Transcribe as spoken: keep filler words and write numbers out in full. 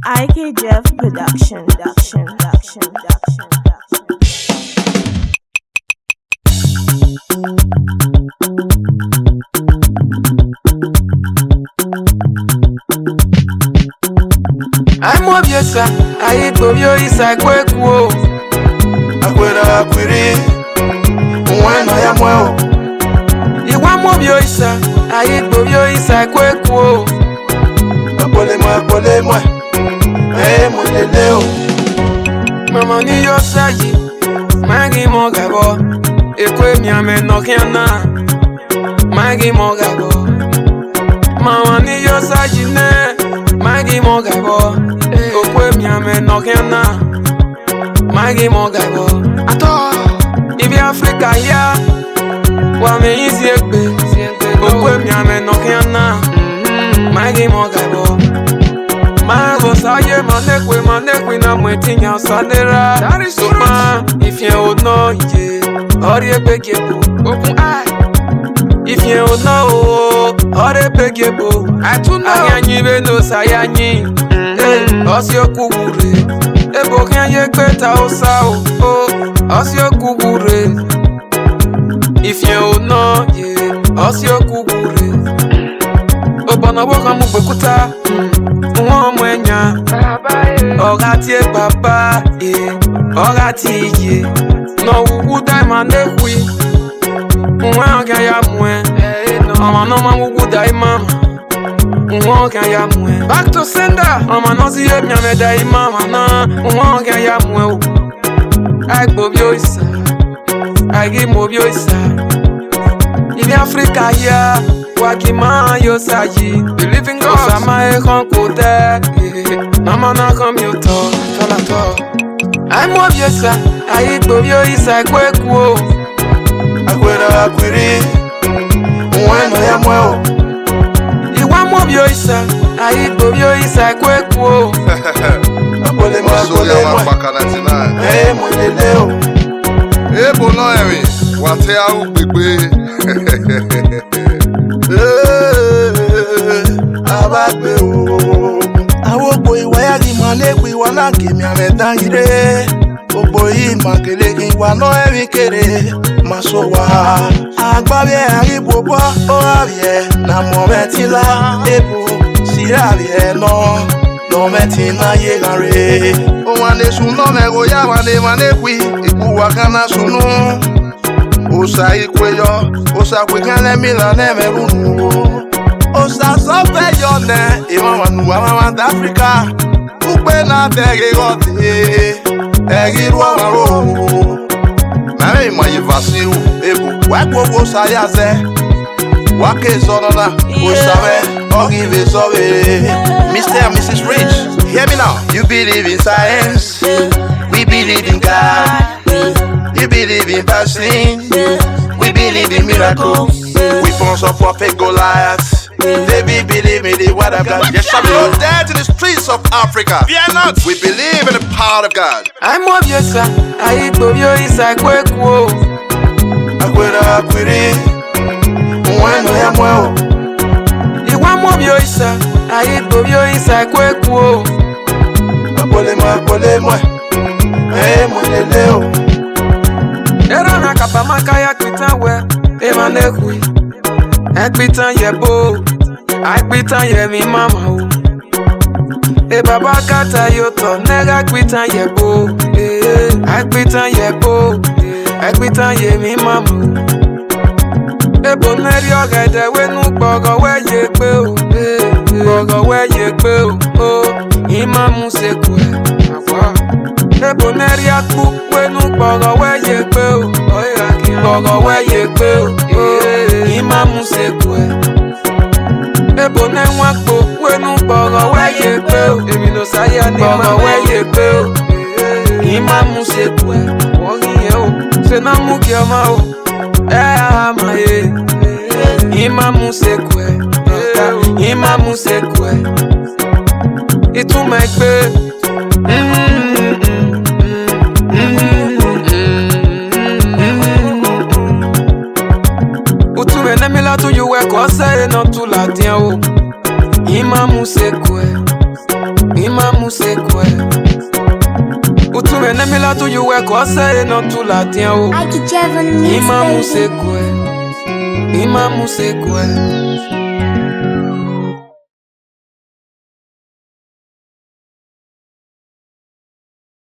I K Jeff Production, production, production, production. Ai muo vbiosa, ai gbe ovbiosa, i kue kuo. Akuera akuiri, uwẹ nọ ya muẹn o. I wa muo vbiosa, ai gbe ovbiosa, i kue kuo. Akpole muẹn, akpole muẹn, ẹ mu lele o. Mama ni yo sa yi, ma ghi mọ gha vbọ, eku emianmwẹ nọ khian na. Ma ghi mọ gha vbọ. Mama ni yo sa yi nẹ, ma ghi mọ gha vbọ. Oku emianmwẹ nọ khian na. Ma ghi mọ gha vbọ. Atọ. Ibi Africa hia, wa mwẹ yin ziengbe. Oku emianmwẹ nọ khian na. Ma ghi mọ gha vbọ. Ma gho sa ye ma nekue, ma nekue na mu ẹtin yan sa nera. Sokpan, ifiẹn onọ ye, ọ rhie egbe gie bo. Okun a. Ifiẹn onọ o, ọ rhie egbe gie bo. Aghian yin vbene Osa ya yin. Eh, ọ si oku wu rre. Ebo khian ye gbe ta Osa o, o, ọ si oku wu rre. Ifiẹn onọ ye, ọ si oku wu rre. Obọ ne ọvbokhan mu gbe kuta, uwẹ ọ muẹn yan. Ọ gha tie baba, eh, ọ gha tie iye. Ne ọ wu uwu da ima nekhui, uwẹ ọ khian ya muẹn. Ọmwa ne ọ ma wu uwu da ima, uwẹ ọ khian ya muẹn. Back to sender. Ọmwa ne ọ si ye mianmwẹ da ima mwa na, uwẹ ọ khian ya muẹn o. Ai gbe ovbiosa, ai ghi mu ovbiosa. Ibi Africa hia, wa ghi ma yo sa yi. Believe in God. Osa ma he khọn ku odẹ, eh, ma ma na khọn miotọ. Tọlatọ. Ai mu ovbiosa, ai gbe ovbiosa, i kue kuo. Akuera akuiri, uwẹ nọ ya muẹn o. I wa mu ovbiosa, ai gbe ovbiosa, i kue kuo. Akpole muẹn, akpole muẹn, ẹ mu lele o. Ebo nọ ẹmwẹ, wa te a ru gbegbe. Eh, a vba gbe o. Avbe ogbo i wa ya ghi ma nekhui, wa na gie mianmwẹ dan yi rre. Ogbo i ma gele ghi wa nọ ẹmwẹ kere, ma so wa. Agbavbiẹ a ghi bu obọ, ọ gha vbiẹ, na mu ọmwẹ ẹtin la, ebo, sirra vbiẹ nọ, ne ọmwẹ ẹtin na ye gha rre. Ọmwa ne sunu nọ mwẹ gho ya, ọmwa ne, ọmwa nekhui, ikun uwa khian na sunu. Osa i kue yọ, Osa kue khian nẹ mi la nẹ mwẹ ru nu o. Osa sọ fẹ yọ nẹ, emwa mwa nu wa mwa da Africa. Ukpe na te ghe gho te, ẹ ghi ru ọmwa ro. Ma vbe ma ye va si ru, ebo, wa gbe owo Osa ya zẹ. Wa ke zọ nọ na, Osa mwẹ, ọ ghi vbe zọ vbe. Mister and Missus Rich, hear me now. You believe in science, we believe in God. You believe in vaccine, we believe in miracles. We pon sọ fua fẹ Goliath. David believe in the word of God. There shall be no death in the streets of Africa. Fear not. We believe in the power of God. Ai mu ovbiosa, ai gbe ovbiosa, i kue kuo. Akuera akuiri, uwẹ nọ ya muẹn o. I wa mu ovbiosa, ai gbe ovbiosa, i kue kuo. Akpole muẹn, akpole muẹn, ẹ mu lele o. Erha na kapa ma ka ya kpitan wẹ, emwa nekhui. Ẹkpitan ye bo, a kpitan ye emwi mama o. E baba kata yo tọ nẹ gha kpitan ye bo, eh, a kpitan ye bo, eh, a kpitan ye emwi mama o. Ebo ne rri ọghẹdẹ wẹ nu kpọghọ wẹ ye gbe o, eh, kpọghọ wẹ ye gbe o, o, ima mu se kuẹ. Ebo ne rri akpu wẹ nu kpọghọ wẹ ye gbe o, kpọghọ wẹ ye gbe o, o, ima mu se kuẹ. Ebo ne wan kpo wẹ nu kpọghọ wẹ ye gbe o. Emwi ne Osa ya ni kpọghọ wẹ ye gbe o. I ma mu se kuẹ. Wọ ghi yẹn o. Se na mu gie ọmwa o. Ẹ a ma ye. I ma mu se kuẹ. I ma mu se kuẹ. Itumẹ gbe. Utu mwẹ ne mi la tu yu wẹ kọ sẹ e nọ tu ladian o. I ma mu se kuẹ. Ima mu se kue. Utu mẹ ne mi la tu yu wẹ kọ sẹ e nọ tu ladian o. Ima mu se kue. Ima mu se kue.